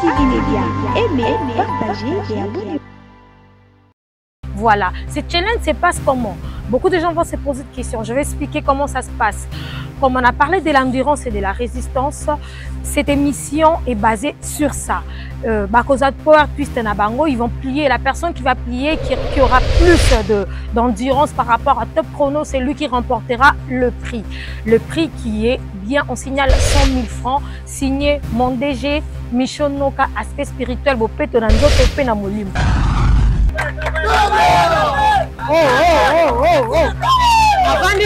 ASTV Media. Aimez, partagez et abonnez-vous. Voilà, ce challenge se passe comment Beaucoup de gens vont se poser des questions. Je vais expliquer comment ça se passe. Comme on a parlé de l'endurance et de la résistance, cette émission est basée sur ça. Euh, Bakoza Power Twist na bango, ils vont plier. La personne qui va plier, qui, qui aura plus d'endurance par rapport à Top Chrono, c'est lui qui remportera le prix. Le prix qui est bien, on signale 100 000 francs, signé mon DG, Michon Noka, aspect spirituel, bopeto na nzoto pe na molimo. Oh, oh, oh, oh, oh. Avandi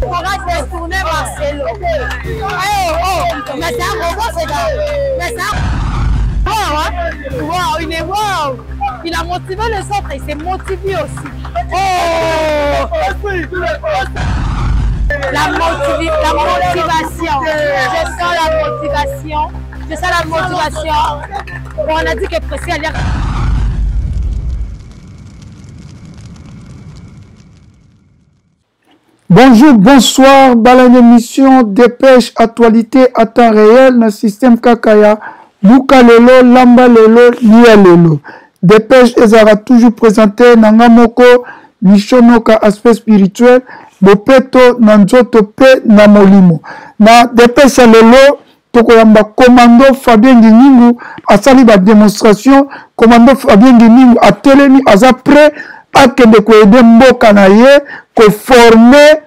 Aura détourné Marcelo. Oh, oh. Mais c'est un robot, ce gars. Mais c'est un wow, hein? Wow, il est wow. Il a motivé les autres, il s'est motivé aussi. Oh la, motivi la motivation. Je sens la motivation. Je sens la motivation. Bon, on a dit que Pressé allait. Bonjour, bonsoir, bala émission Dépêche, actualité à temps réel na système Kakaya, Luka lelo, Lamba lelo, Lia lelo. Dépêche ezalaka toujours présenté na nga moko Michonoka aspect spirituel, bopeto na nzoto pe na molimo. Na Dépêche ya lelo tokoyamba commando Fabien Nginingu asali ba démonstration. Commando Fabien Nginingu atelemi aza prêt akende koyede mboka na ye koforme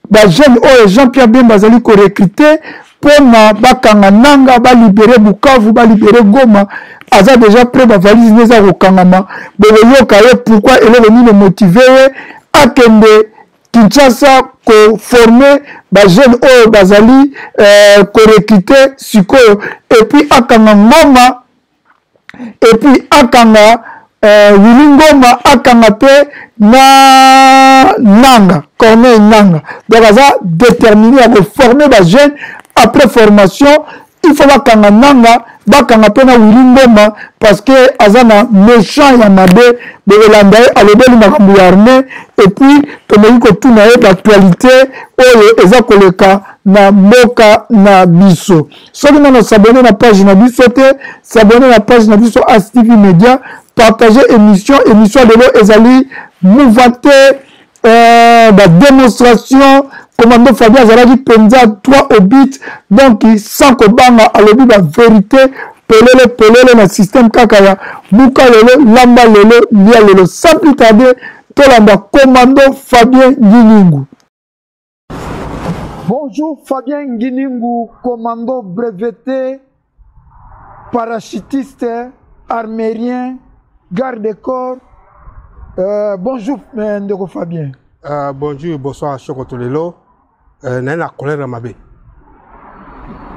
ba jeune oyo Jean-Pierre Bemba azali korecrute mpona bakanga nanga balibere Bukavu balibere Goma. Aza déjà prêt, ba valise nde eza kokangama. Bokoyoka ye pourquoi eloko nini motive ye akende Kinshasa koforme ba jeune oyo bazali korecrute sikoyo, et puis akanga Ngoma, et puis akanga Willy Ngoma, akanga pe na Nanga, Corneille Nanga. Donc aza déterminé ya koforme ba jeune. Après formation, il faut bakanga Nanga, bakanga pe na Willy Ngoma parce que aza na méchant ya mabe. Bokolanda ye alobeli makambo ya armée, et puis tomeki kotuna ye l'actualité oyo eza koleka na mboka na biso. Soki nano s'abonner na page na biso te, s'abonner na page na biso ASTV Media, partager émission. Émission lelo ezali mouvanté, ba démonstration. Commando Fabien azalaki mpenza droit au but, donc sans kobanga alobi ba vérité pelele pelele na système kaka ya buka lelo, lamba lelo, lia lelo. Sans plus tarder, tolanda Commando Fabien Nginingu. Bonjour Fabien Nginingu, commando breveté, parachutiste, armérien, garde-corps. Bonjour ndeko Fabien. Bonjour, bonsoir Chokotolelo. Naye na colère ya mabe.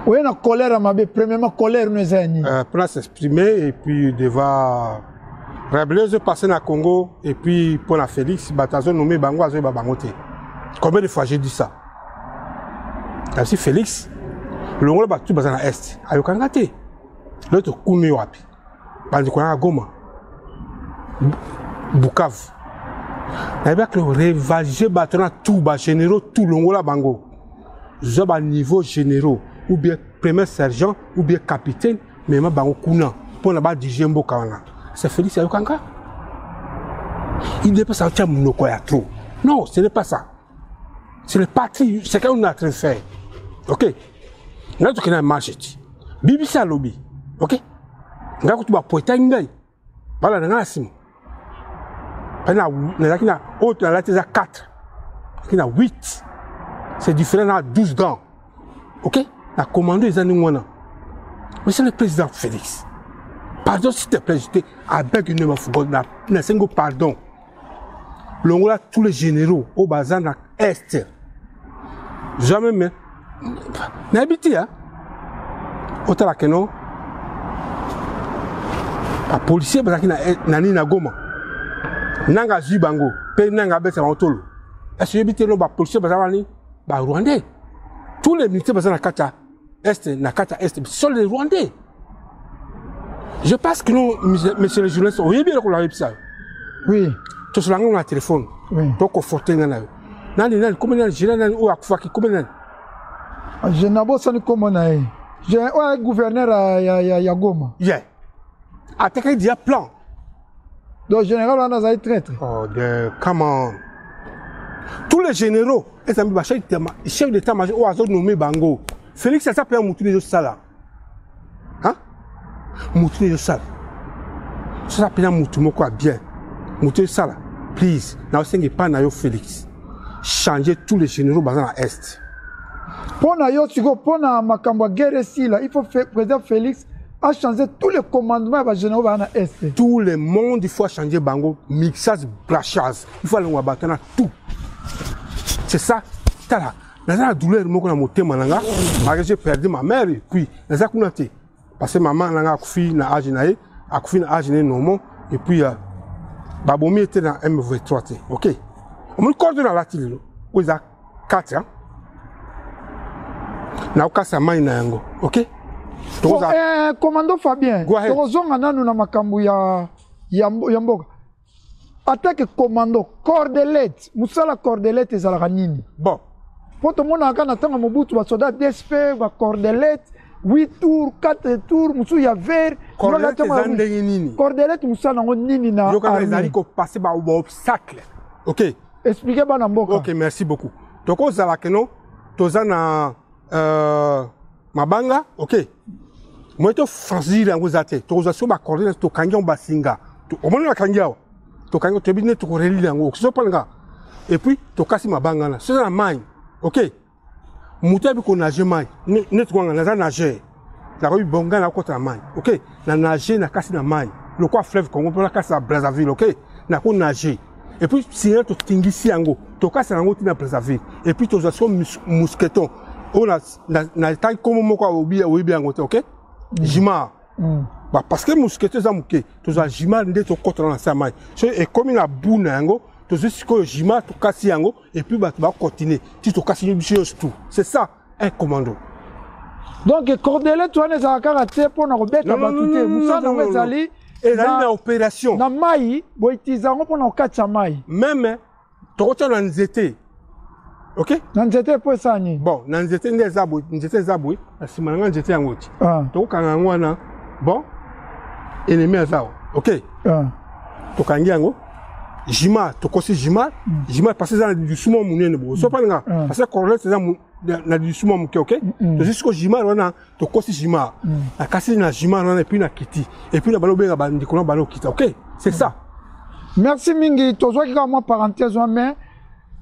Oye na colère ya mabe, premièrement colère no eza ya nini? Pour s'exprimer et puis devant rébellion ezo passer na Congo et puis pour na Félix bato azo nommé bango azoyeba bango te. Combien de fois j'ai dit ça? Kasi Félix longola bato baza na est ayokanga te. L'autre kumi wapi? Bandeko na Goma, Bukavu. Nayebaki révager bato na tout ba généraux tout longola bango. Zwa ba niveau généraux ou bien premier sergent ou bien capitaine mema bango kuna mpona ba diriger mboka wana. C'est Félix ayokanga. Il n'est pas ça tia monoko ya trop. Non, ce n'est pas ça. C'est le parti, c'est qu'on est en train de faire. OK. Nga tokende na marche ti. BBC alobi. OK. Nga kutu ba poeta ngai. Bala na nga na nsima. Pe na nazalaki na oyo nalati eza 4. Nazalaki na 8. C'est différent na 12 gants. OK? Na commando eza ndenge wana. Monsieur le président Félix, pardon s'il te plaît, je te abeg une of God na nasengo pardon. Longola tous les généraux au baza na est. Jamais mais nayebi te hein. Otala keno ba policier bazalaki na na nini na Goma. Nanga azwi bango pe nanga abeta bango tolo. Est-ce que oyebi te no ba policier baza wani ba Rwandais. Tous les militaires baza na kati ya est, na kati ya est, sont les Rwandais. Je pense que nous, monsieur le journaliste, oyebi eloko na yebisa yo. Oui. Tosolanga ngo na téléphone. Oui. Tokoforte nga na yo. Nani nani kombo nani général nani oyo akufaki kombo nani? Je nabosani kombo na ye. Oyo gouverneur ya Goma. Yeah. Atekaki déjà plan. Donc général wana azali traître. Oh, de, come on. Tous les généraux, ezambi ba chef d'état major oyo azo nommé bango. Félix aza mpe mutu nde ezosala. Hein? Mutu nde ezosala. Sala mpenza mutu moko ya bien. Mutu ezosala. Please, naosenga epai na yo Félix. Changer tous les généraux baza na Est. Mpo na yo sikoyo, mpo na makambo ya guerre esila, il faut président Félix a changé tous les commandements ya bagénéraux baza na Est. Tout le monde, il faut changer bango, mixage, brachage. Il faut alongwa bato na tout. C'est ça. Tala, naza na douleur moko na motema na nga, malgré j'ai perdu ma mère et puis naza kuna te. Parce que maman na nga akufi na âge na ye, akufi na âge na ye normal et puis babomi ete na MV3 te. OK. Omoni corde na lati lelo, oyo eza 4 hein. Naokasa mai na yango. OK. Bon, commando Fabien, tokozonga nanu na makambo ya ya mboka. Attaque commando cordelette, musala cordelette ezalaka nini? Bon. Po tomonaka na ntango Mobutu basoda DSP ba cordelette 8 tours, 4 tours, mosusu ya vert. Cordelette eza ndenge nini? Cordelette musala yango nini na armée? Ezali kopasser ba obstacle. OK. Expliquez bana mboka. OK, merci beaucoup. Tokozala keno toza na mabanga, OK. Moi to franchir yango eza te. Tokozwa so ba coordonnées tokangi yango basinga. Omoni bakangi awa. Tokangi toyebi nde tokorelile yango. Okizo pala Et puis tokasi mabanga na. Soza na mai. OK. Moto ayebi konage mai. Neti kwanga naza nageur. Nakoki bonga na kota na mai. OK. Na nage na kasi na mai. Lokwa fleuve Congo mpo na kasi na Brazzaville, OK. Nako nage. Et puis singa totingisi yango. Tokasi yango tina Brazzaville. Et puis tozwa so mousqueton. Oyo na tangi kombo moko oyebi yango te, OK? Jimar. Ba parce que mousqueton eza moke, tozwa jimar nde tokɔta na se ya mai. So ekomi na bu na yango, tozwi sikoyo jimar tokasi yango et puis bato bakontinue ti tokasi biso nyonso tout. C'est ça un commando. Donc cordelette wana ezalaka kaka te mpona kobeta bato te, mosala yango ezali ezali na opération na mai, boitiza yango mpona kokatisa mai. Même tokotia na nzete, ok. Na nzete mpo esala nini? Bon, na nzete nde eza boye, nzete eza boye na nsima na nga, nzete yango ti tokokanga yango wana. Bon, ennemi aza awa, ok. Tokangi yango jima, tokosi jima, jima parce que eza na lisu mwa monene boye, so palinga parce que cordelette eza na lisu mwa moke, ok. Tozwi siko jima wana, tokosi jima, nakasi na jima wana et puis na kiti et puis na balo obenga bandeko na balo okita, ok, c'est ça. Merci mingi. Tozwaki kaka mwa parenthèse wana, mais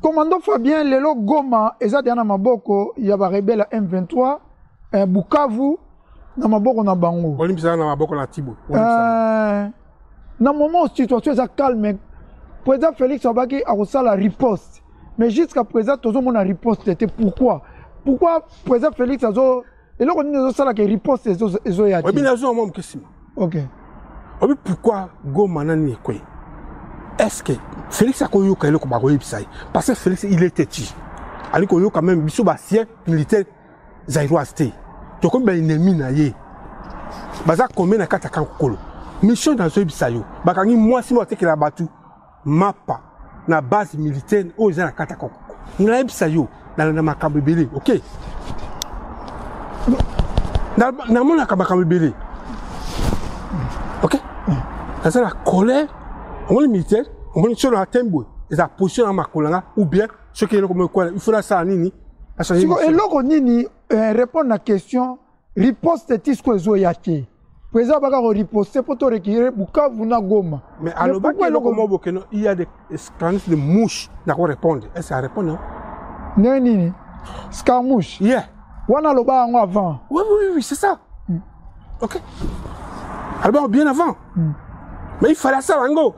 commando Fabien, lelo Goma eza deya na maboko ya barebele ya M23, Bukavu na maboko na bango. Olimbisaka na maboko na tibo. Na moment situation eza calme, président Félix abaki akosala riposte, mais jusqu'à présent tozomona riposte te. Pourquoi président Félix azo eloko nini ezosalaka riposte ezoya te? Oyebi, nazonga mwa moke nsima. OK. Oyebi pourquoi Goma nani ekwe? Est ce que Félix akoyoka eloko bakoyebisa ye? Parce que Félix, il est têtu, ali koyoka même biso baancien militaire zaïroise te. Tokomi baennemi na ye. Baza combien na kati ya kankokolo mission? Nazoyebisa yo, bakangi mwasi mo atekela bato mapa na base militaire oyo eza na kati ya kankoko. Nayebisa yo, nalanda makambo ebele, ok. Namonaka makambo ebele, ok. Naza na colère. Omoni militaire, omoni soki na atemi boye, eza position na makolo nanga ou bien soki eloko moko ekwala, il faut nasala nini? Siko eloko nini? Répondre na question. Riposte ti siko ezoya te. Président baka koriposte mpo to récupérer Bukavu na Goma. Mais alobaki eloko moko bokeno, il y a des esclavistes de mouche. Nako répondre, est ce que arépondre? Ndenge nini escarmouche? Yeah. Wana aloba yango avant. Oui, c'est ça. Ok, aloba bien avant. Mais il fallait asala yango.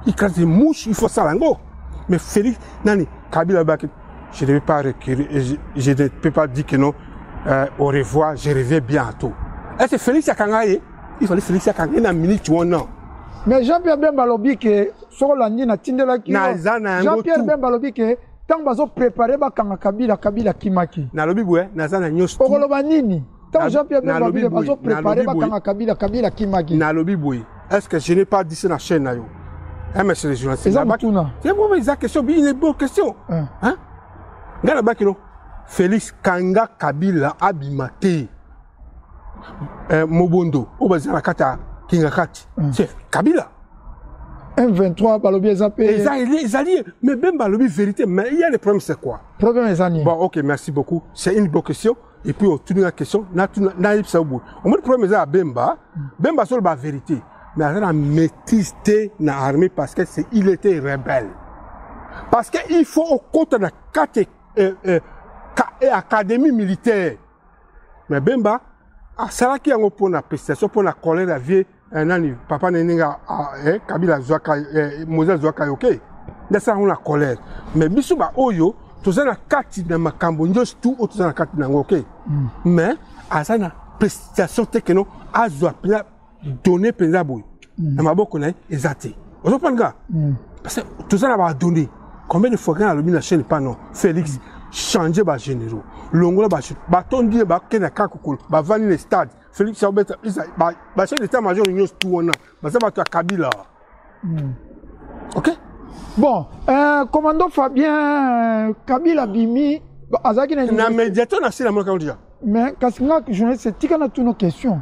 Il crache des mouches, il faut asala yango. Mais Félix nani Kabila alobaki: je ne vais pas reculer, je ne peux pas dire que non, au revoir, je reviens bientôt. Est-ce que Félix akanga ye? Il fallait Félix akanga ye na minute wana. Mais Jean-Pierre Bemba alobi ke soko olandi natindelaki. Naza na yango. Jean-Pierre Bemba alobi ke ntango bazoprépare bakanga Kabila, Kabila akimaki. Nalobi boye, naza na nyonso. Okoloba nini ntango Jean-Pierre Bemba alobi ke bazoprépare bakanga Kabila, Kabila akimaki? Nalobi boye, est ce que je n'ai pas dit ça na chaîne na yo, hein, monsieur le journaliste? Eza motuna. C'est bon, eza question, une bonne question. Hein, ngai nabaki no Félix kanga Kabila abima te. Mobondo oyo baza na kati ya Kingakati, c'est Kabila. M23 balobi eza mpe ezali, mais Bemba alobi vérité. Mais il y a le problème, c'est quoi? Problème eza nini? Bon, ok, merci beaucoup, c'est une bonne question. Et puis otuni nga question, nayebisa yo boye: omoni, problème eza ya Bemba. Bemba azoloba vérité, mais aza na maîtrise te na armée, parce que c'est il était rebelle, parce que il faut okota na kati académie militaire. Mais Bemba asalaki yango mpona prestation, mpona colère ya vie nani, papa na ndenge Kabila azwaka, Moïse azwaka yo, ok, nde asala yango na colère. Mais biso baoyo toza na kati na makambo nyonso tu oyo toza na kati na yango, ok, mais aza na prestation te keno azwa mpenza donné mpenza boye na maboko na ye, eza te. Ozopana nga, parce que toza na badonné. Combien de fois nga alobi na chaîne pa non, Félix change bagénéraux, longola batondi ye, bakende kaka kokolo, bavandi na stade. Félix aobeta bachef d'état major nyonso tu wana baza bato ya Kabila, ok. Bon, commando Fabien, Kabila bimi azalaki na na médiateur na sila monaka déjà. Mais kasi nga journaliste, tika na tuna question.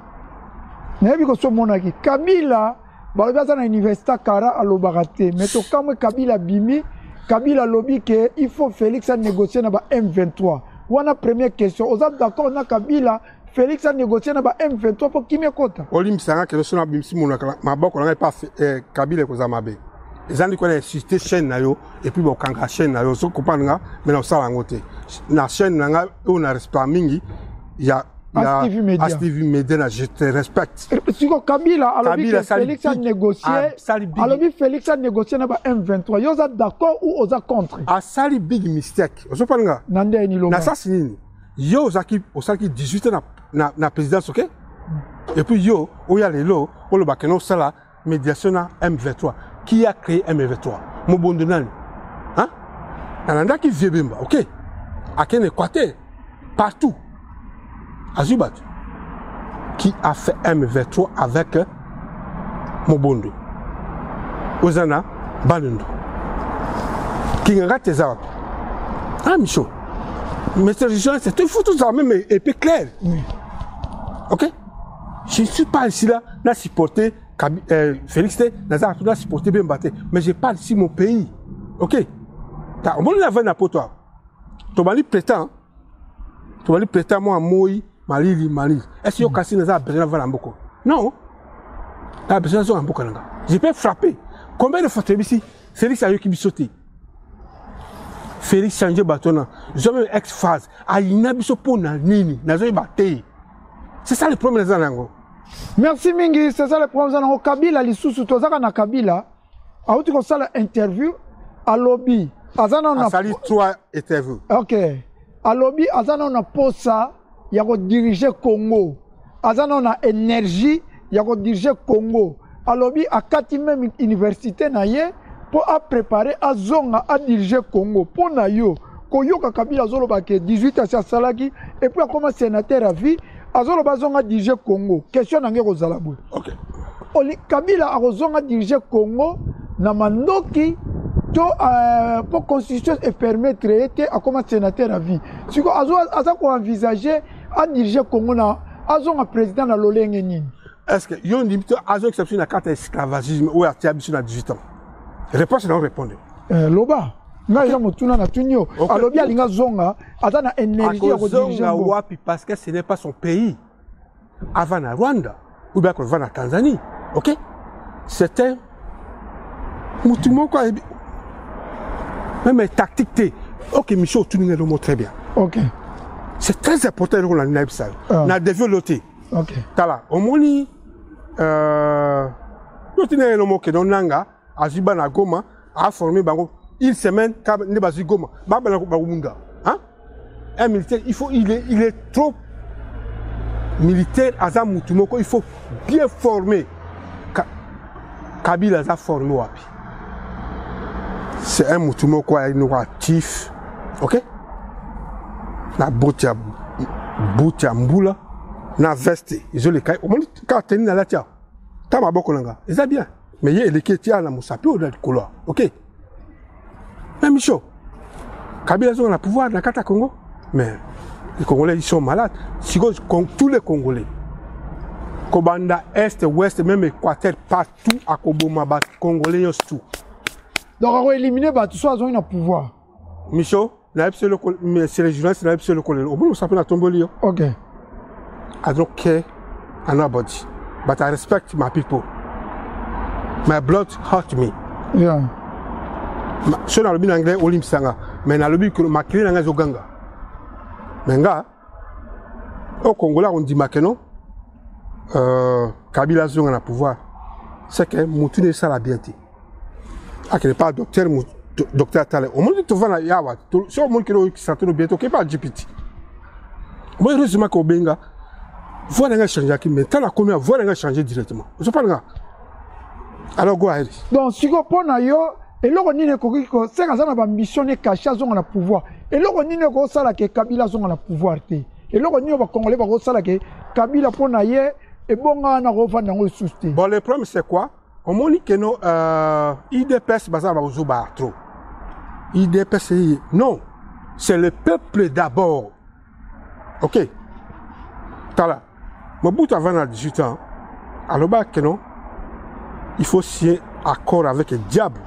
Nayebi koso omonaki Kabila, balobi aza na université kara, alobaka te, mais tokamwe Kabila bimi, Kabila alobi ke il faut Félix anégocier na ba M23 wana. Première question: oza d'accord na Kabila, Félix anégocier na ba M23 mpo kimia ekota? Olimbisanga kende so nabimisi monaka maboko na ngai epa Kabila, ekozala mabe. Eza ndi kona insulter chaîne na yo et puis bokanga chaîne na yo. Ozo comprendre nga, mais na osala yango te na chaîne na ngai oyo na respect mingi ya ASTV Media. ASTV Media na je te respecte. Siko Kabila alobi ke Félix a négocié, alobi Félix a négocié na ba M23. Yo oza d'accord ou oza contre? Asali big mistake, ozopana nga. Na nde ni loba? Na sasi nini? Yo ozalaki, osalaki 18 ans na présidence, ok, et puis yo oya lelo olobaka na osala médiation na M23. Qui a créé M23? Mobondo nani, hein? Nalandaki vieux Bemba, ok, akende Équateur, partout azwi bato. Qui a fait M23 avec Mobondo? Oza na Bandundu, Kingakati eza wapi? Ah, Micho, monsieur journaliste, il faut tout ça même épée claire, oui. Ok, je ne suis pas ici là na supporter Félix te, naza na supporter Bemba te, mais je parle ici mon pays, ok. Ta omoni na na poto awa, tobali prétant, tobali prétant mwa moi malili malili. Est ce yo kasi naza besoin na na mboka? Non, na besoin nazonga mboka na nga. Je peux frapper combien de fois? Toyebisi Félix, ayoki biso te. Félix change bato wana, zwa même ex phase ayina biso mpo na nini, nazoyeba te. C'est ça le problème eza na yango. Merci mingi. C'est ça le problème eza nango. Kabila lisusu, tozaka na Kabila auti kosala interview, alobi aza nano asali trois interview. Ok, alobi aza nano na posa ya kodiriger Congo, aza nano na énergie ya kodiriger Congo. Alobi akati même université na ye mpo aprépare azonga adirige Congo. Mpo na yo, koyoka Kabila azoloba ke 18 asi asalaki et puis akoma sénateur à vie, azoloba azonga dirige Congo, question na ngai ekozala boye: Oli, Kabila akozonga dirige Congo na mandoki to mpo constitution epermettre ye te, akoma sénateur à vie? Siko aza koenvisage adirige Congo na azonga président na lolenge nini? Est ce que yo ndimi to azongisa biso na kati ya esclavagisme oyo atia biso na 18 ans? Réponse na répondre. Loba ngai, eza motuna na tuni yo. Alobi alingi azonga, aza na énergie ya kodirige. Akozonga wapi? Parce que ce n'est pas son pays. Ava na Rwanda ou bien akozva na Tanzanie, ok. C'est un mutu moko ayebi même tactique te, ok. Micho, otuni ngai lomo très bien. C'est très important eloko na nayebisa yo. Na développe te. Tala, omoni, yo tina ye lomo okende onanga azwi bana Goma, aforme bango une semaine nde bazwi Goma, babana bakobunda, hein? Un militaire, il faut il est trop militaire, aza mutu moko il faut bien former. Kabila aza formé wapi? C'est un mutu moko ayaki noko actif, ok, na boti ya buti ya mbula na veste ezoleka. Omoni kaka teni nalati awa, ta maboko na nga eza bien, mais ye eleki etia na mosapi oyo na likolo awa, ok. Mais Micho, Kabila azonga na pouvoir na kati ya Congo, mais les Congolais, ils sont malades sikoyo. Tous les Congolais Kobanda est, ouest, même équateur, partout akoboma ba congolais nyonso tout. Donc akoélimine bato so azongi na pouvoir. Micho, nayebi so eloko, c'est le journaliste, nayebi so eloko lelo omoni mosapi na tomboli yo. Ok. I don't care nobody, but I respect my people. My blood hurt me. So nalobi na anglais, olimbisanga, mais nalobi makili na ngai ezoganga. Mais nga oyo congolais akondima ke non, Kabila azonga na pouvoir, c'est que motu ne esala bien te, akende pa docteur, docteur atala. Omoni, tovanda yawa, soki omoni kende oyokisa tono bien te, okepa GPT. Omoni, heureusement ke obenga, voix na ngai echangeaki, mais ntango nakomi, voix na ngai echange directement. Ozopana nga, alors go ahead. Donc sikoyo, mpo na yo, eloko nini ekoki seka aza na baambition ne caché azonga na pouvoir? Eloko nini ekosala ke Kabila azonga na pouvoir te? Eloko nini bacongolais bakosala ke Kabila, mpo na ye, ebonga wana kovanda yango lisusu te? Bon, le problème, c'est quoi? Omoni keno UDPS baza na bakozoba trop. UDPS, non, c'est le peuple d'abord, ok? Tala, Mobutu avant na 18 ans alobaka keno il faut signer accord avec le diable,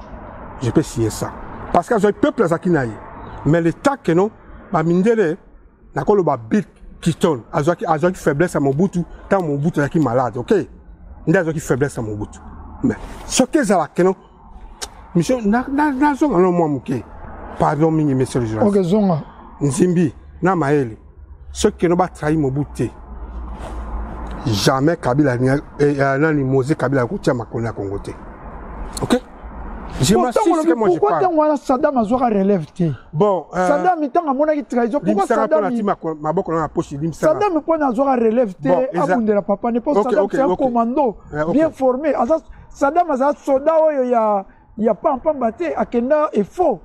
je peux signer ça, parce que azwaki peuple azalaki na ye. Mais le temps keno bamindele, nakoloba Bill Clinton azwaki faiblesse ya Mobutu ntango Mobutu azalaki malade, ok? Nde azwaki faiblesse ya Mobutu. Mais soki ezala keno monsieur, nazonga no mwa moke, pardon mingi, monsieur le journaliste. Ok, zonga. Nzimbi na mayele, soki keno batrahi Mobutu te, jamais Kabila, nani, Mose Kabila akotia makolo ya Congo te, ok? Pourquoi ntango wana Sadam azwaka relève te? Bon. Sadam, ntango amonaki trahison, pourquoi Sadam maboko na poche? Sadam mpona azwaka relève te, abundela papa ne? Mpo Sadam, c'est un commando bien formé. Aza, Sadam azala soda oyo ya pampamba te, akenda efo.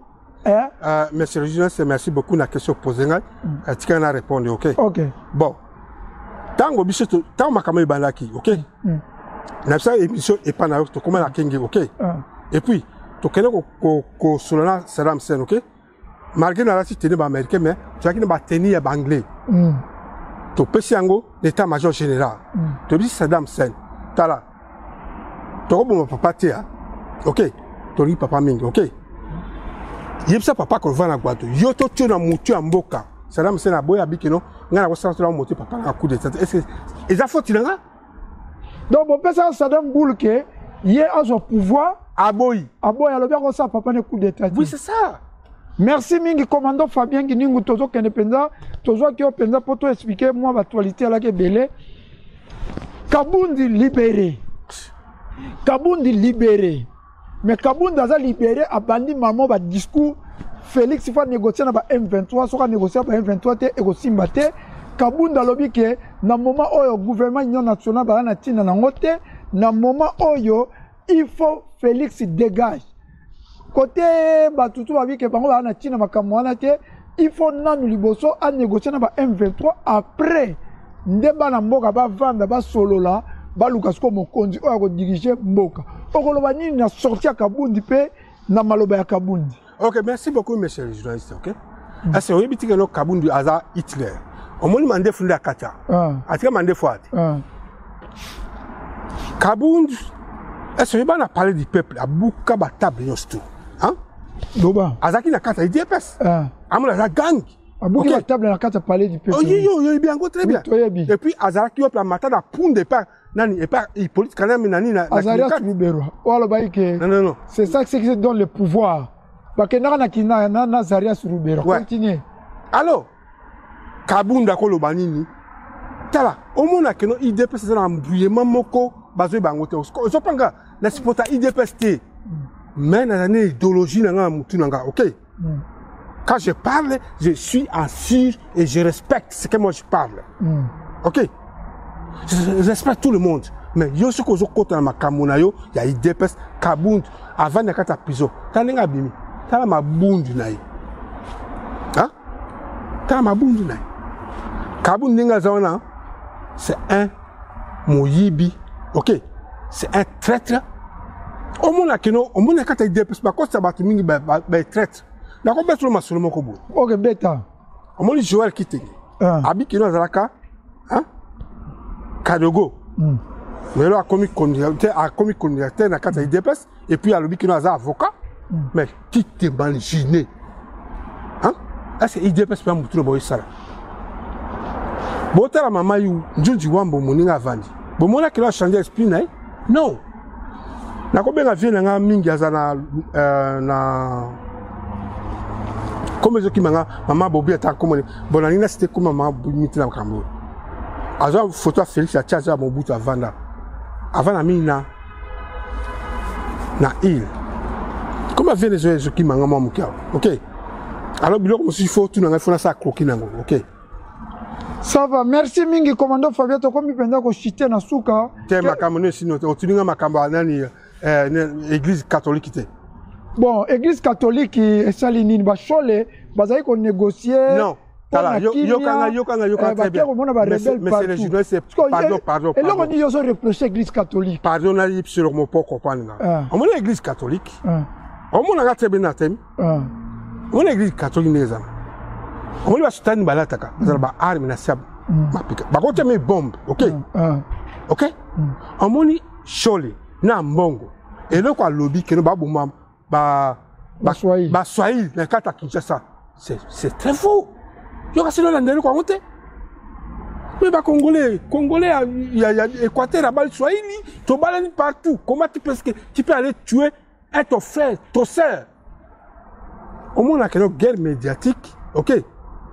Eh? Monsieur le journaliste, merci beaucoup na question posée ngai. Tika na répondre, ok? Ok. Bon, ntango biso, ntango makambo ebandaki, ok, na biso émission epa na yo, tokóma na Kenge, ok? Et puis tokende kosolola na Saddam Hussein, ok? Malgré nalati tenue baaméricain, mais tozalaki na batenue ya baanglais. Topesi yango l'état major général. Toyebisi Saddam Hussein: tala, tokoboma papa te, ok? Tolingi papa mingi, ok? Yebisa papa kovanda na Gbado, yo totio na motu ya mboka. Saddam Hussein aboyi, abikeno ngai nakosala tola motu papa na coup d'état. Est ce que eza faute na nga? Donc bopesaka Sadam boule ke ye azwa pouvoir? Aboyi. Aboyi, alobi akosala papa ne coup d'état. Oui, c'est ça. Merci mingi, commando Fabien Giningu. Tozokende mpenza, tozwaki yo mpenza mpo toexpliquer mwa baactualité alaki ebele. Kabundi libéré, Kabundi libéré, mais Kabundi aza libéré, abandi mamo badiscours: Félix faut négocier na ba M23, soki anégocie ba M23 te, ekosimba te. Kabund alobi ke na moment oyo gouvernement union nationale baza na ntina nango te, na moment oyo il faut Félix dégage. Kote bato tu babi ke bango baza na ntina makambo wana te, il faut nanu liboso anégocie na ba M23, après nde bana mboka bavanda, basolola, baluka sikoyo mokonzi oyo akodirige mboka. Okoloba nini na sortie ya Kabundi mpe na maloba ya Kabundi? Ok, merci beaucoup, monsieur le journaliste. Ok, est ce que oyebi tika no Kabundi aza Hitler? Omoni mandefu nde akata. Atika mandefu ate. Kabundi, est ce que oyeba na palais du peuple abuka batable nyonso tu, hein? Loba. Azalaki na kati ya UDPS. Amona aza gang. Abuki batable na kati ya palais du peuple. Oyo oyebi yango très bien. Toyebi. Et puis azalaki yo mpe amata na punde epa nani, epa Hippolyte Kanambe nani na Azarias Ruberwa oyo alobaki ke Non, non, non. C'est ça, ce qui se donne le pouvoir, bakendaka na kina na Azarias Ruberwa. Continue. Alors Kabunda koloba nini? Tala, omona keno UDPS eza na embrouillement moko, bazoyeba yango te. Ozopanga na supporta UDPS te, mais naza na idéologie na nga na motu na nga, ok? Quand je parle, je suis en sûr et je respecte ce que moi je parle. Ok, je respecte tout le monde. Mais yo soki ozokota na makambo na yo ya UDPS, Kabund avandi na kati ya prison, tala ndenge abimi, tala mabundu na ye, tala mabundu na ye. Kabund ndenge aza wana, c'est un moyibi, ok? C'est un traître. Omona keno, omona kati ya UDPS bakotisa bato mingi batraître. Nakobetela masolo moko boye. Ok, beta. Omoni Joel Kitenge, abi keno azalaka kadogo. Mais lelo akomi conducteur, akomi conducteur na kati ya UDPS, et puis alobi kino aza avocat. Mais tu t'imagines, hein? Est-ce que UDPS mpe mutu na boyesala? Botala mama yu Njunji Wambo, moninga avandi, bomonaki lo achange esprit na ye? Non, nakobenga vie na nga mingi, aza na, na komo ezokima nga, mama Bobi, ata komoni bon, nalingi nasite koma mama Bobi miti na makambo oyo. Azwa photo ya Félix, atia, azwa ya Mobutu, avanda, avanda mingi na île. Comme vie ezo ezokima nga mwa moke awa, ok. Alors biloko mosusu faut tuna ngai, faut nasala croquis nango, ok. Ça va, merci mingi commando Fabien, tokomi mpenza koshite na suka. Te, makambo nini esino te? Otuni nga makambo ya nani, église catholique te? Bon, église catholique esali nini? Bashole bazali konégocie. Non, tala, yokanga, yokanga, yokanga très bien. Komona barebelle. Monsieur le journaliste, pardon, pardon. Eloko nini ozo reproche église catholique? Pardon, nayebi biso eloko moko po comprendre nga. Omoni église catholique, omonaka te bena temi. Omoni église catholique ndenge ezala, omoni basutani balataka, bazala baarme na sia mapika, bakotia mi bombe, ok? Ok, omoni Shole na mbongo, eloko alobi keno baboma Baswahili na kati ya Kinshasa, c'est très faux. Yoka sino olanda eloko yango te. Mais bacongolais, congolais ya Équateur abali Swahili, tobalani partout. Comment tu peux, tu peux aller tuer un ton frère, ton sœur? Omonaka no guerre médiatique, ok,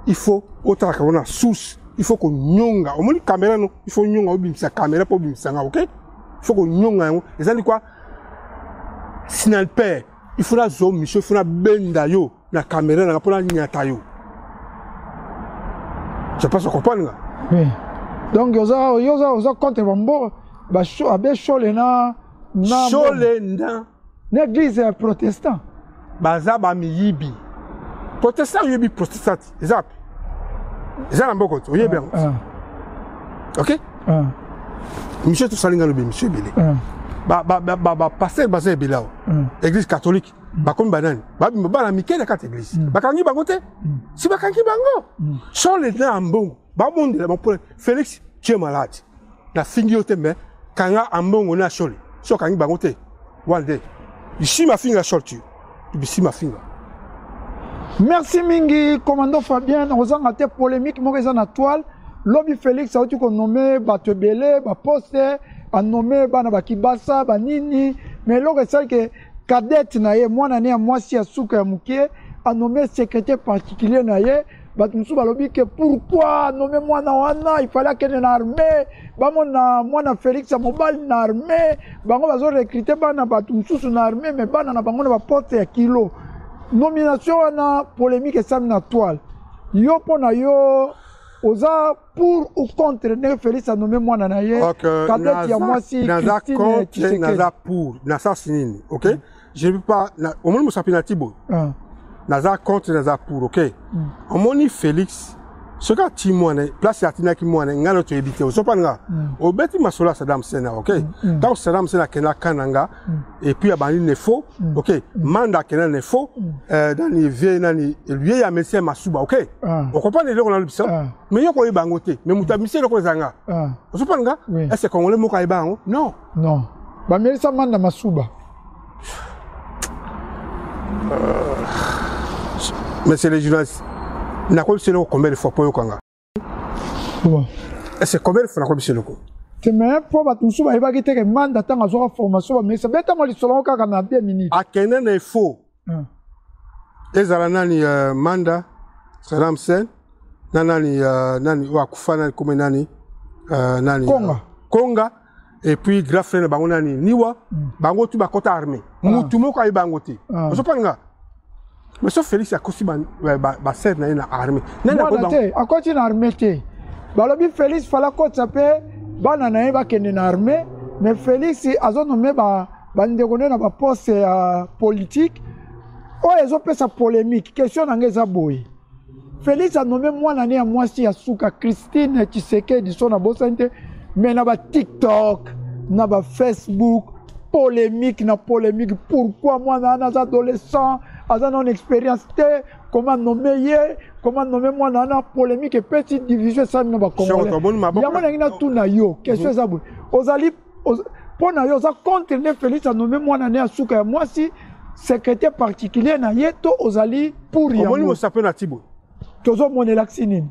il faut otalaka ngo na source, il faut konyonga. Omoni caméra no, il faut nyonga, obimisa caméra mpo obimisa nga, ok. Il faut konyonga yango, ezali kwa sniper. Il faut nazwa mission, il faut nabenda yo na caméra nanga mpo nanyata yo. Je pense comprendre nga. Oui. Donc oza, yo oza contre bambo abe Shole na Shole na na église ya protestant. Baza bamiyibi. Protestant, oyebi protestant eza wapi? Eza na mboka te, oyebi yango, ok. Monsieur, tosali nga lobi monsieur ebele, bapasteur baza ebele awa. Église catholique bakomi banani? Babima bana mike na kati église, bakangi bango te. Si bakangi bango, Shole na Ambongo babondela mpona Félix, tu es malade, nafingi yo te, mais kanga Ambongo na Shole. So okangi bango te, wana nde isi mafinga. Shole tu bisi mafinga. Merci mingi commando Fabien. Nakozanga te, polémique moko eza na toile. Lobi Félix auti konome bato ebele baposte, anome bana bakibasa banini, mais eloko esali ke cadette na ye, mwana ne ya mwasi ya suka ya mokie, anome secrétaire particulier na ye. Bato mosusu balobi ke pourquoi anome mwana wana? Il fallait akende na armée, bamona mwana Félix ya mobali na armée. Bango bazorecrute bana bato mosusu na armée, mais bana na bango na baposte ya kilo. Nomination wana, polémique esami na toile. Yo, mpo na yo, oza pour ou contre ndenge Félix anome mwana na ye cadette ya mwasi? Naza contre, naza pour na sens nini? Ok, je ne peux pas. Omoni mosapi na ti boye, naza contre, naza pour, ok. Omoni Félix, soki ati mwana place, atindaki mwana, ngai no toyebi te. Ozopana nga, obeti masolo ya Saddam Hussein, ok. Ntango Saddam Hussein akenda kana nga, et puis abandi nefo, ok. Manda akenda nefo, nani vie nani vie ya Messie Masuba, ok. Okomprendre eloko nalobisa, mais yo koyeba yango te. Mais moto amisi eloko eza nga. Ozopana nga, est ce congolais moko ayeba yango? Non. Non, bamelisa Manda Masuba. Monsieur le journaliste, nakoyebisa eloko combien de fois mpo oyokanga? Bon. Est-ce combien de fois nakoyebisa eloko? Te, mais mpo bato mosusu bayebaki te ke Manda, ntango azwaka formation, bamelisa. Betama lisolo yango kaka na 2 minutes. Akende na efo, ezala nani, Manda, Saddam Hussein na nani, nani oyo akufa, nani kome nani, nani? Konga. Konga, et puis grand frère na bango nani, Niwa. Bango tu bakota armée, mutu moko ayeba yango te. Ozopanga nga, mais so Félix akosi basere na ye na armée. Mwana te akoti na armée te. Balobi Félix fala akotisa mpe bana na ye bakende na armée, mais Félix azonome bandeko nde na baposte ya politique oyo ezopesa polémique. Question na ngai eza boye: Félix anome mwana ne ya mwasi ya suka, Christine Tshisekedi, so nabosani te, mais na baTikTok, na baFacebook, polémique na polémique. Pourquoi mwana wana aza adolescent, aza nano expérience te? Comment nomme ye? Comment nomme mwana wana? Polémique epesi division esalami na bacongolais. Yango nangi natuna yo question eza boye. Ozali mpo na yo oza contre nde Félix anome mwana ne ya suka ya mwasi secrétaire particulier na ye to ozali pour yango? Omoni mosape na tibo. Tozomona elakisi nini?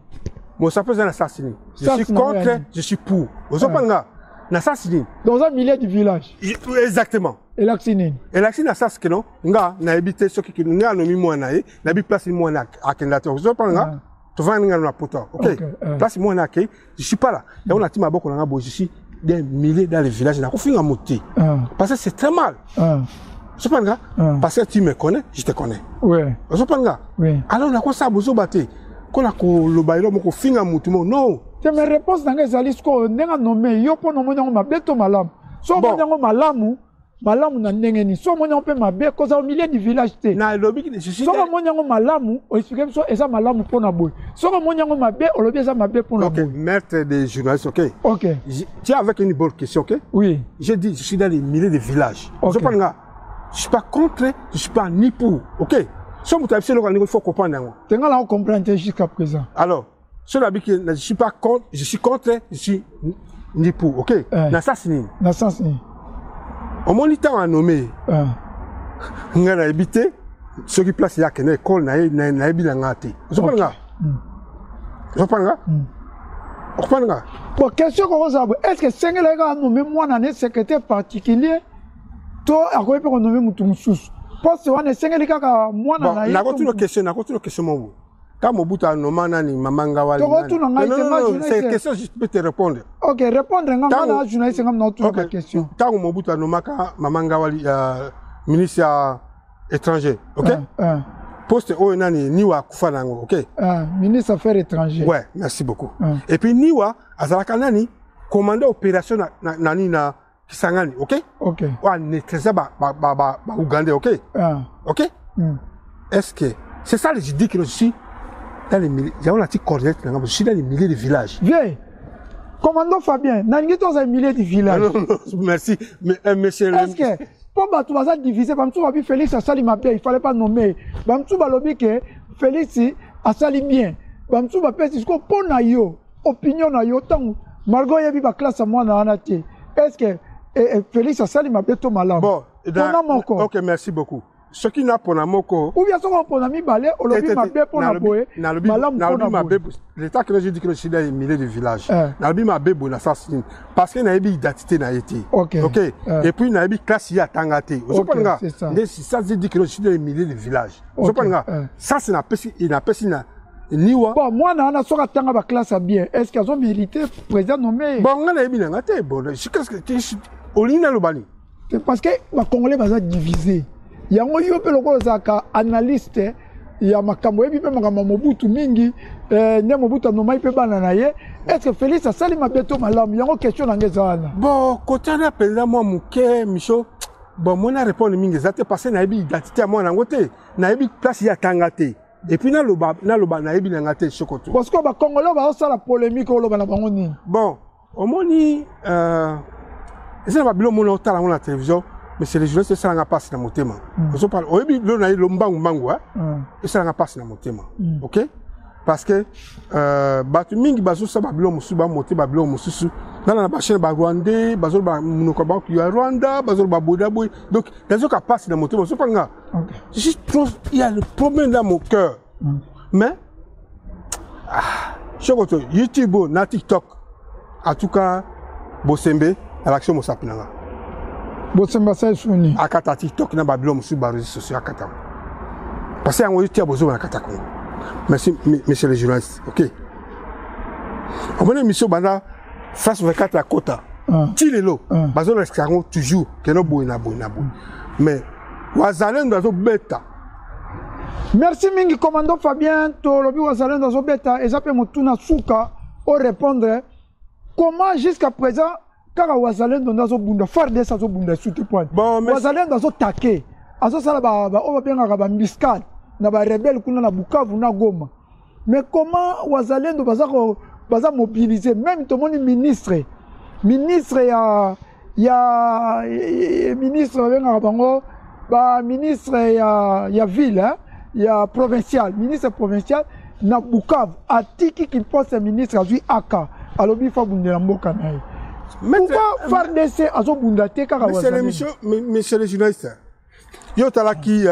Mosape eza na sasi nini? Je suis contre, je suis pour. Ozopanga nga na sasi nini? Dans un milieu du village. Exactement. Elakisi nini? Elakisi na sasi keno nga nayebi te soki nga anomi mwana na ye, nayebi place mwana akenda te. Ozopanga nga? Tovandi nga na poto. OK. Place mwana akei, je suis pas là. Yango nati maboko na nga boye, je suis des milliers dans le village, nakofinga moto te. Parce que c'est très mal. Ozopanga nga? Parce que tu me connais, je te connais. Ozopanga nga? Alors nakosala bozoba te. Kona koloba eloko moko kofinga motu moko non. Te, mais réponse na ngai ezali sikoyo ndenge anome yo mpo na omoni yango mabe to malamu? So omoni yango malamu, malamu na ndenge nini? So omoni yango mpe mabe, kozala au milieu du village te. Soki omoni yango malamu, oexplike biso eza malamu mpo na boye. Soki omoni yango mabe, olobi eza mabe mpo na boye. Maître des journalistes, ok. Ok. Tu es avec une bonne question, ok. Oui. J'ai dit, je suis dans les milliers de villages. Ok. Je suis pas contre, je suis pas ni pour, ok. So moto ayebisi eloko yango, il faut comprendre yango. Te, nga na comprendre te jusqu'à présent. Alors so nabi ke je suis pas contre, je suis contre, je suis ni pour, ok. Na sens nini? Na sens nini? Omoni ntango anome ngai, nayebi te soki place ye akende ekole na ye, nayebi na nga te. Ozopana nga? Ozopana nga? Okopana nga? Bon, question kokozala boye: est ce que esengelaki kaka anome mwana ne secrétaire particulier to akoki mpe konome motu mosusu? Poste wana esengeli kaka mwana na ye? Nakotuna question, nakotuna question moko boye. Quand Mobutu a nommé nani, Mama Ngawali. Tokotuna ngai te, nga journaliste. C'est une question, je peux te répondre. Ok, répondre nga, nga na journaliste, nga na otuna question. Ntango Mobutu anomaka Mama Ngawali ministre ya étranger, ok? Poste oyo nani Niwa akufa na yango, ok? Ministre affaires étrangères. Ouais, merci beaucoup. Et puis Niwa azalaka nani? Commandant opération na nani na Kisangani, ok? Ok. Oyo anetresa ba ba ba ba ba Ougandais, ok? Ok? Est-ce que c'est ça je dis que je suis dans les milieux, yango nati coordonnate na nga, je suis dans les milieux de village. Vieux commando Fabien, nalingi toza milieu du village. Non, non, merci, mais, monsieur. Est-ce que mpo bato baza divise, bamosusu babi Félix asali mabe, il fallait pas nommer, bamosusu balobi ke Félix asali bien, bamosusu bapesi. Sikoyo mpo na yo, opinion na yo, ntango malgré oyebi baclasse ya mwana wana te, est ce que Félix asali mabe to malamu? Bon, mpona moko. Ok, merci beaucoup. Soki napona moko ou bien soki opona mibale, olobi mabe mpona boye, malamu mpona boye. L'état que je dis que je suis dans les milieux du village, nalobi mabe boye na sens nini? Parce que nayebi identité na ye te, ok? Et puis nayebi classe ye atanga te. Ozopona nga nde ça, je dis que je suis dans les milieux du village. Ozopona nga sens napesi, napesi na Niwa. Bon, mwana wana soki atanga baclasse ya bien, est ce que azomérite président nommé? Bon, nga nayebi na nga te. Bon, qu'est-ce que olingi naloba nini? Parce que bacongolais baza divisé. Yango yo mpe lokola ozalaka analyste ya makambo, oyebi mpe makambo ya Mobutu mingi, nde Mobutu anomaki mpe bana na ye, est ce que Félix asali mabe to malamu? Yango question na nga eza wana. Bon, kotana mpenza mwa moke miso. Bon, mona répondre mingi eza te parce que nayebi identité ya mwana yango te, nayebi place ye atanga te, et puis naloba, naloba nayebi na nga te sokoto. Parce que bacongolais bazosala polémique, oloba na bango nini? Bon, omoni, eza na babilo omoni otala yango na télévision, mais c'est les journalistes, esalanga mpasi na motema. Ozopala oyebi bilo na ye lombangu mbangu, esalanga mpasi na motema, ok? Parce que bato mingi bazosala babilo mosusu, bamote babilo mosusu nana na bachaîne barwandais, bazoloba monoko bango ya Rwanda, bazoloba boye na boye. Donc nazoka mpasi na motema. Ozopala nga, je suis trop, il y a le problème dans mon cœur. Mais ah, sokoto YouTube na TikTok, en tout cas Bosembe alakisi mosapi na nga. Bosembe asali suni? Akata TikTok na babilo mosusu, baréseaux sociaux akata, parce que yango tia bozoba na kati ya Congo. Merci, monsieur le journaliste. Ok, omoni émission banda France 24 ya kota ti lelo, bazolakisa yango toujours keno boye na boye na boye, mais wazalendo azobeta. Merci mingi, commando Fabien. Tolobi wazalendo azobeta, eza mpe motuna suka orépondre: comment jusqu'à présent kaka wazalendo nde azobunda, FARDC azobunda esu te point? Bon, mais wazalendo azotake, azosala oyo babengaka baembuscade na barebelles kuna na Bukavu na Goma, mais comment wazalendo baza, baza mobilisé? Même tomoni ministre ya ministre babengaka bango baministre ya ville, hein, ya provincial, ministre provincial na Bukavu atiki kiposte ya ministre, azwi aka, alobi fa bundela mboka na ye. Pourquoi FARDC azobunda te kaka? Monsieur l'émission, monsieur le journaliste, yo otalaki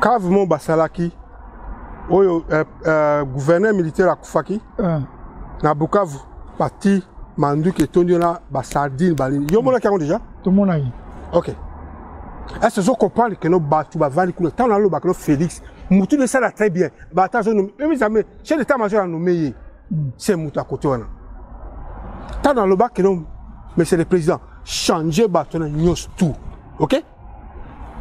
cave mo basalaki oyo gouverneur militaire akufaki na Bukavu, bati manduki etondi wana, basardine, banini, yo omonaki yango déjà? Tomonaki. Ok, est ce ozo comprendre que no bato bavandi kuna? Ntango nalobaka no Félix, mutu no esala très bien, bato azonome, chef d'état major anome ye, se moto akote wana. Ntango nalobaki no, monsieur le président, change bato na nyonso tout, ok,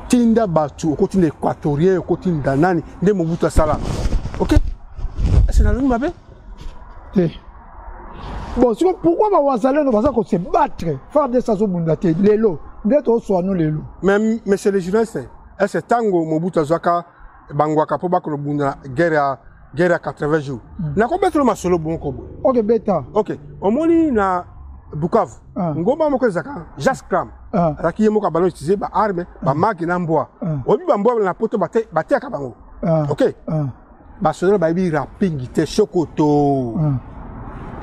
tinda bato, okotinda équatorien, okotinda nani, nde Mobutu asala, ok. Ese nalobi mabe? Te. Bon, siko pourquoi bawazalendo baza kose battre, FARDC azobunda te lelo nde tozoswano lelo? Mais monsieur le journaliste, ese ntango Mobutu azwaka bangwaka mpo bakolobunda guerre ya 80 jours, nakobetela masolo bongo boye. Ok, beta. Ok, omoni na Bukavu, ngomba moko ezalaka Jas Cram, azalaki ye moko abanda utiliser baarme, bamagi na mbwa. Oyebi bambwa na poto bateyaka bango, ok. Basoda bayebi rapping te, sokoto.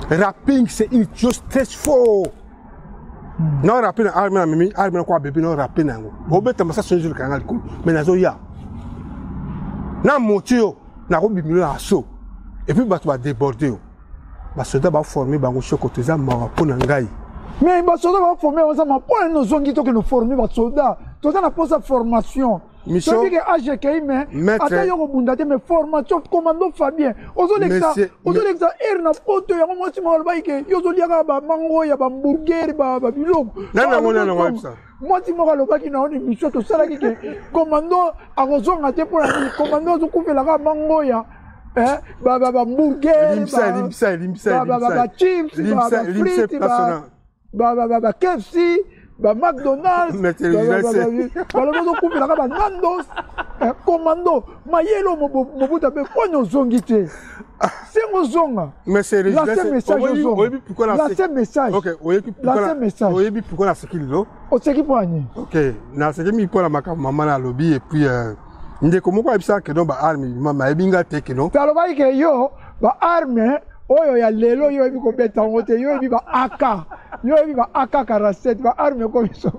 Rapping, c'est une chose très fort. Na rappe na arme na memi arme na kwa bebe na rappe na yango, obeta masasi nyonso elekanga likolo, mais nazoya na moti yo, nakobimilo na aso, et puis bato badéborde yo. Basoda baforme bango, sokoto, eza mawa mpo na ngai. Mais basoda baforme bango, eza mawa mpo na nini? Ozongi, tokende forme basoda, toza na mposa formation. Toyebi ke age ekei, mais ata yo kobunda te, mais formation. Commando Fabien, ozolekisa heure na poto yango. Mwasi moko alobaki ke yo ozolia kaka bamango ya bahamburger, babiloko. Mwasi moko alobaki na ona émission tosalaki ke commando akozonga te. Mpo na nini commando azokufela kaka mango ya bahamburger, bachips, bafrites, ba KFC, ba McDonald's? Balobi ozokufela banandos. Commando, mayele Mobutu ape, mponi ozongi te? Sengo ozonga. Lance message, ozonga, lance message, lance message. Oyebi pourquoi naseki lelo? Oseki mpo ani? Ok, naseki mingi mpo na makambo mama na alobi, et puis ndeko moko ayebisaka que non, baarme mama ayebi nga te que non. Alobaki ke yo, baarme oyo ya lelo, yo oyebi kobeta yango te. Yo oyebi ba AK, yo oyebi ba AK 47, baarme ekomi so.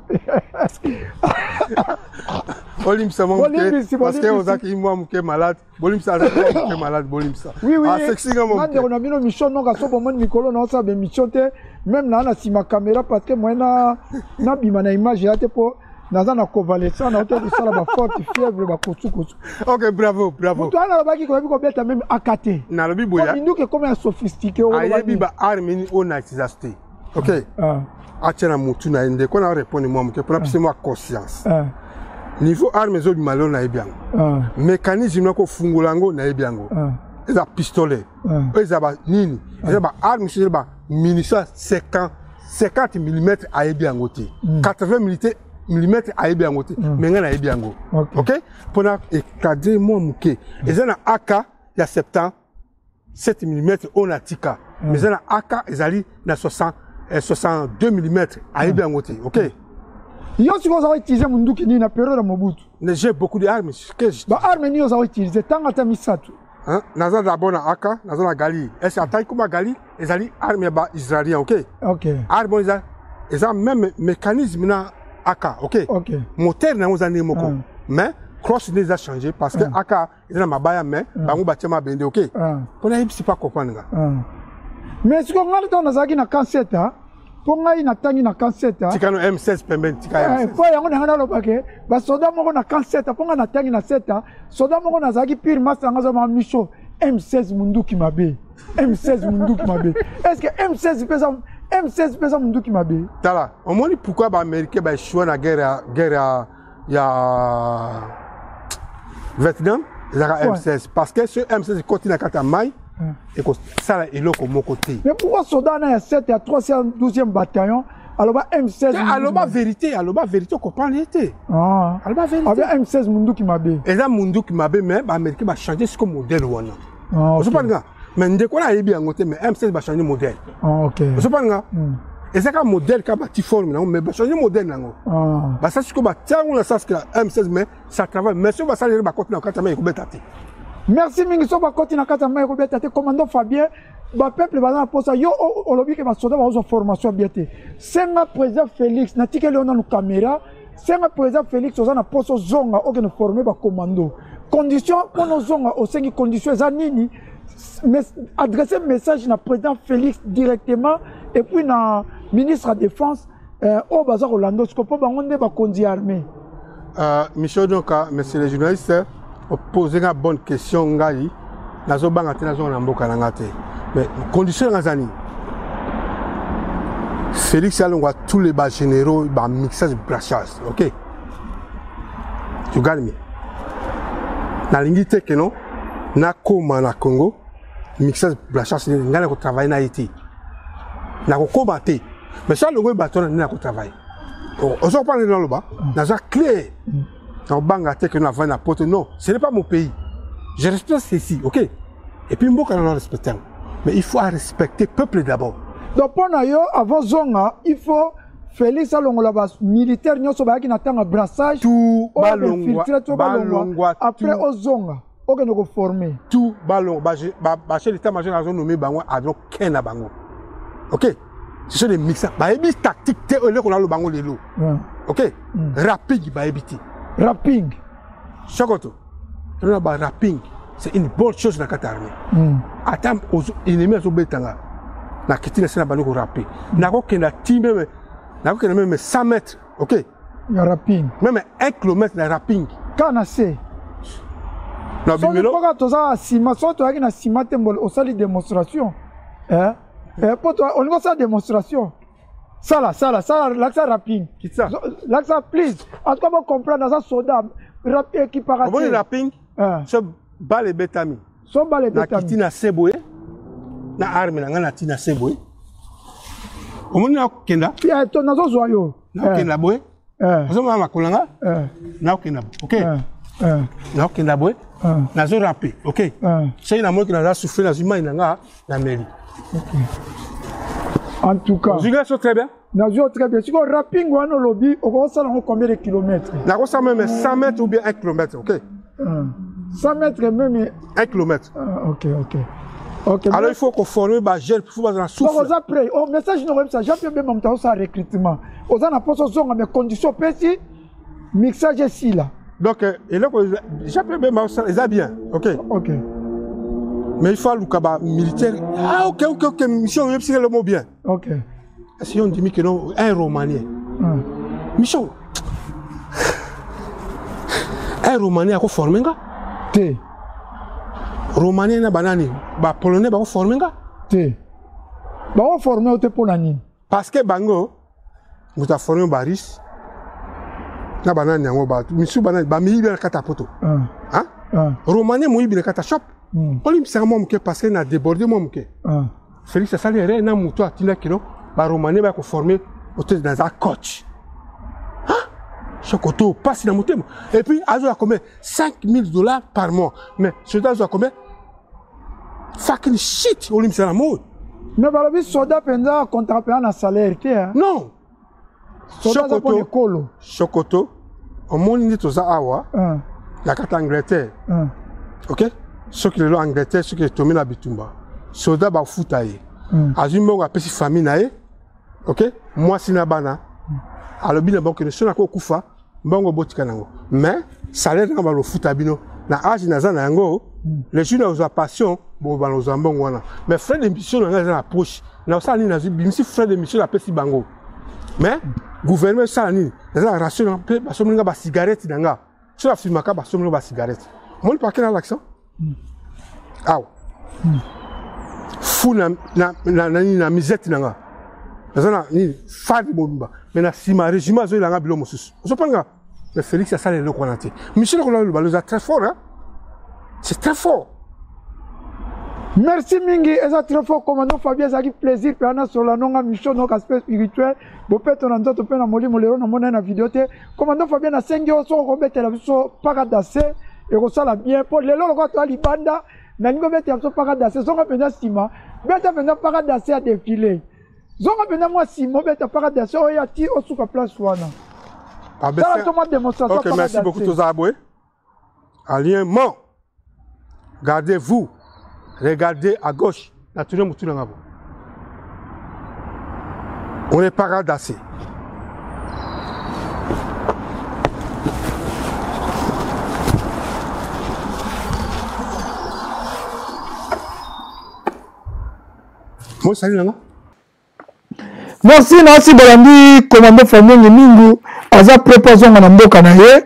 Olimbisa mwa moke parce que ozalaki mwa moke malade. Bolimbisa, azalaki mwa moke malade, bolimbisa. Oui, asekisi nga ndeko na bino mission noka so bomoni mikolo naosala baémission te, même naa na nsima caméra, parce que moye nabima na image ya te, mpo naza na convalescent, nauti kosala baforte fièvre, bakosukosu. Ok, bravo, bravo. Moto wana alobaki koyebi kobeta même AK te. Nalobi boye. Minduki ekoma ya sophistiqué. Ayebi baarme nini oyo na utilisation te, ok. Atia na motu na ye. Ndeko na répondre mwa moke mpona pese mwa conscience. Niveau arme ezobima lelo, nayebi yango. Mécanisme na kofungola yango, nayebi yango. Eza pistolet oyo, eza banini, eza baarme mosusu, eza bamunition 50 50 mm, ayebi yango te. 80 mm ayebi yango te, mais ngai nayebi yango, ok. Mpona ecadre mwa moke, eza na AK ya 70 7 mm oyo natika, mais eza na AK ezali na 60 62 mm, ayebi yango te, ok. Yo sikoyo oza koutiliser munduki nini na période ya Mobutu? J'ai beaucoup de armes. Baarme nini oza koutiliser? Ntango ata misato. Naza d'abord na AK, naza na Galil. Ese ataki kuma Galil ezali arme ya baisraélien, ok. Arme oyo eza même mécanisme na AK, ok. Moteur na yango eza ndenge moko, mais crosse nde eza changé, parce que AK eza na mabaya, mais bango batia mabende, ok. Mpona yebisi pa comprendre nga. Mais sikoyo ngai ntango nazalaki na camp 7, mpo ngai natangi na camp 7. Tika no M16 pembeni, tika M16. Mpo yango na ngai nalobake basoda moko na camp 7, mpo ngai natangi na 7, soda moko nazalaki pire masa nanga azomaka miso M16 munduki mabe, M16 munduki mabe. Est ce que M16 mpeza, M16 mpeza munduki mabe? Tala, omoni pourquoi baaméricain baéchoue na guerre ya Vietnam? Ezalaka M16, parce que ce M16 ekoti na kati ya mai, ekosala eloko moko te. Mais pourquoi soda na ya 7 ya 312e bataillon aloba M16? Aloba vérité, aloba vérité, okomprendre ye te. Aloba vérité. M16 munduki mabe. Eza munduki mabe, mais baaméricain bachange siko modèle wana, ozopani nga. Mais ndeko wana ayebi yango te, mais M16 bachange modèle, ozopani nga. Eza kaka modèle, kaka bati forme nango, mais bachange modèle nango. Basali sikoyo, batia yango na sens que M16, mais ça travaille. Mais soki basaleli, bakoti na kati ya mai, ekobeta te. Merci mingi so bakoti na kati ya mai ekobeta te. Commando Fabien, bapeuple baza na mposa yo olobi ke basoda bakozwa formation bien te. Senga président Félix, natikeli yo nanu caméra. Senga président Félix, oza na mposa ozonga okende forme bacommando. Condition mpona ozonga osengi condition eza nini? Adresser message na président Félix directement et puis na ministre ya défense oyo baza kolanda siko mpo bango nde bakonzi ya armée. Michel Donka, monsieur le journaliste, opose nga bonne question. Ngai nazobanga te, nazonga na mboka na nga te, mais condition nanga eza nini? Félix alongwa tous les bagénéraux, bamixage, brassage, ok, you got me. Nalingi te keno nakóma na Congo mixage, brassage. Ngai nakotravaille na ye te, nakokóma te. Mais so alongoli bato wana, nde nakotravaille. Ozo comprendre nde naloba? Naza clair, nakobanga te ke navandi na poto. Non, ce n'est pas mon pays, je respecte ceci, ok. Et puis mboka nano respecte yango, mais il faut respecter peuple d'abord. Donc mpo na yo, avant zonga, il faut Félix alongola bamilitaire nyonso bayaki na ntango ya brassage. Tout balongwa, balongwa. Après ozonga, okende koforme. Tout balongwa. Bachef d'état major azonomme bango, azoken na bango, ok. Ce sont des mixeurs, bayebi tactique te. Eloko naloba bango lelo, ok, rapping bayebi te. Rapping. Sokoto tona ba rapping, c'est une bonne chose na kati ya armée. Ata ennemi azobetanga, nakiti na se, na bandi korape, nakokenda ti même, nakokenda même 100 mètres, ok. Ya rapping. Même 1 kilomètre na rapping. Kaka na se. Na bimelo. Kaka toza na nsima, soki toyaki na nsima te, mbolo osali démonstration, po olingi osala démonstration, sala, sala, sala, lakisa rapping. Kitsa. Lakisa, please. En tout cas bocomprendre, aza soda, ekipaka. Omoni rapping, so bale ebetami, so bale nakiti ebetami, na se boye na arme na ngai, nati na se boye, omoni nakokenda. To nazozwa yo. Nakokenda boye, ozomona makolo na nga, nakokenda, ok, nakokenda boye, nazorape, ok. Soki namoniki naza souffle, nazwi mai na nga, nameli. En tout cas ozwi so très bien. Nazwi yo très bien. Sikoyo rapping wana olobi okosala yango combien de kilomètres? Nakosala même 100 mètres ou bien 1 kilomètre, ok. 100 mètres même. 1 kilomètre. Ah, ok. Alors il faut koforme bajeune, il faut bazala Donc souffle. Oza prêt o message noko oyebisa Jean Pierre Bemba, moto azosala recrutement, oza na mposa ozonga, mais condition opesi, mixage esila. Donc eloko Jean Pierre Bemba osala eza bien, ok. Mais il faut aluka bamilitaire. Ah, ok, mission oyebisika lomo bien. Est-ce que ondimi ke non, un Romanien, mission, un Romanien akoforme nga? Te. Romanien na banani, bapolonais bakoforme nga? Te, bakoforme yo te. Mpo na nini? Parce que bango moto aforme barusse na banani yango, bato misusu banani bamiyibi na kati ya poto. Romanien moyibi na kati ya shop. Olimbisaka mwa moke parce que na déborde mwa moke. Félix asali erreur na moto atindaki no baromanien baya koforme ote naza coach sokoto, pasi na motema. Et puis azwa combien? 5000 $ par mois. Mais soda azwa combien? Fucking shit, olimbisa na moi. Mais balobi soda mpenza akontaka mpenza na salaire te, hein? Non. Soda aza mpona ekolo. Sokoto, omoni nde toza awa na kati ya Angleterre, ok. Soki lelo Angleterre soki etomi na bitumba, soda bafuta ye, azwi mbongo, apesi famille na ye, ok, mwasi na bana, alobi na bango kende so nako okufa, mbongo botika nango, mais salaire nanga balofuta bino na age naza na yango, le jour nazwa pension, bobana ozwa mbongo wana. Mais frais de mission na ngai eza na poche, na osala nini? Nazwi bimisi frais de mission, napesi bango, mais gouvernement esala nini? Naza na ration na mpe basomeli nga basigarete na nga, so nafumaka, basomeli nga basigarete. Omoni pake na l'accent awa fu na nini na misette na nga, naza na nini, fadi mobimba, mais na nsima régime azoyelanga bilo mosusu, ozopanga. Mais Félix asala eloko wana te. Michel kolaloba eza très fort, hein? C'est très fort. Merci mingi, eza très fort. Commandant Fabien, ezalaki plaisir mpe ana solola nonga mission noka aspect spirituel, bopeto na nzoto mpe na molimo. Lelo namona ye na video te. Commandant Fabien, nasengi yo soko kobetela biso pas danse, ekosala bien, mpo lelo lokola toya libanda, nalingi obetela biso pas danse. Zonga mpenza nsima, beta mpenza pas danse ya défilé. Zonga mpenza mwa nsima, obeta pas danse oyo ya ti osuka place wana. Sala to mwa démonstration. Ok, merci beaucoup. Tozala boye alignement. Gardez-vous, regardez à gauche, na tourne mutu na nga bo. On n'est pas d'assez. Mosali na nga Merci na asi bolandi commando Fabien Mingu aza prêt po azonga na mboka na ye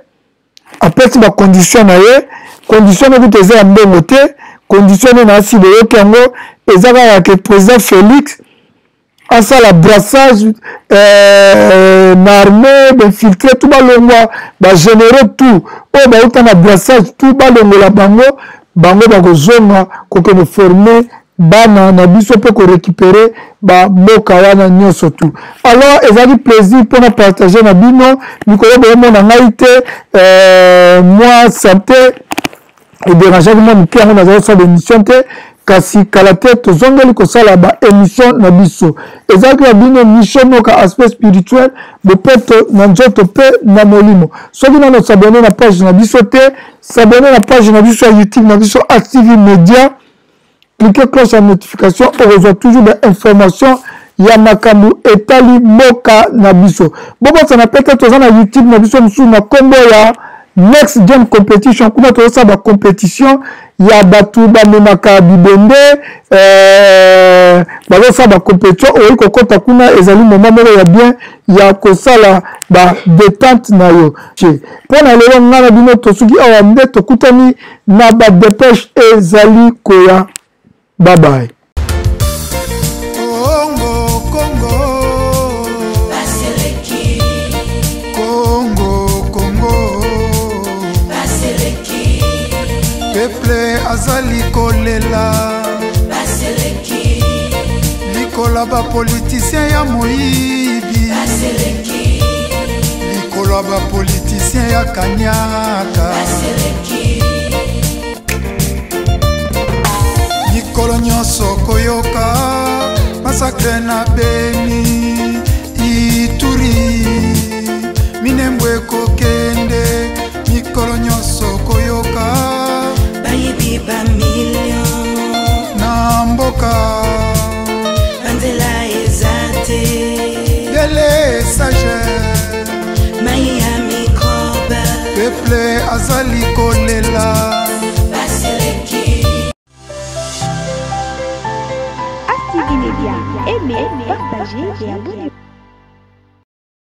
apesi ba condition na ye condition ne kutu eza ya mbongo te condition ne na asi boyoki yango eza kaka ke président Félix asala brassage euh, na armée bainfiltre tout balongwa bagénéraux tout oyo bauta na brassage tout balongola bango bango bakozonga kokende forme bana na biso mpe ko récupérer ba mboka wana nyonso tout. Alors ezalaki plaisir mpo na partager na bino mikolo boyomona ngai te euh, mwa sante ederangeaki mwa moke yango nazali kosala émission te kasi kala te tozongeli kosala ba émission na biso ezalaki ya bino mission moka aspect spirituel bopeto na nzoto mpe na molimo soki nano s'abonne na page na biso te s'abonne na page na biso ya youtube na biso actv media Cliquez cloche ya notification okozwa toujours ba information ya makambo etali mboka na biso. Bobosana pe te toza na YouTube na biso mosusu na kombo ya Next Gen Competition. Kuna tozosala ba competition ya bato bamemaka bibende eh, bazosala ba competition. Okoki kokota kuna, ezali moment moko ya bien ya kosala ba detente na yo. Mpo na lelo ngai na bino tosuki awa nde tokutani na ba depeche ezali koya bye bye. Congo, Congo. Congo, Congo. Peuple azali kolela likola ba politicien ya moyibi likolo ya ba politicien ya kanyaka mikolo nyonso koyoka masakre na beni ituri minembo ekokende mikolo nyonso koyoka bayibi bamilio na mboka banzela eza te delesage mai ya mikrobe peple azali kolela baseleki ASTV Media, aimez, partagez et abonnez-vous.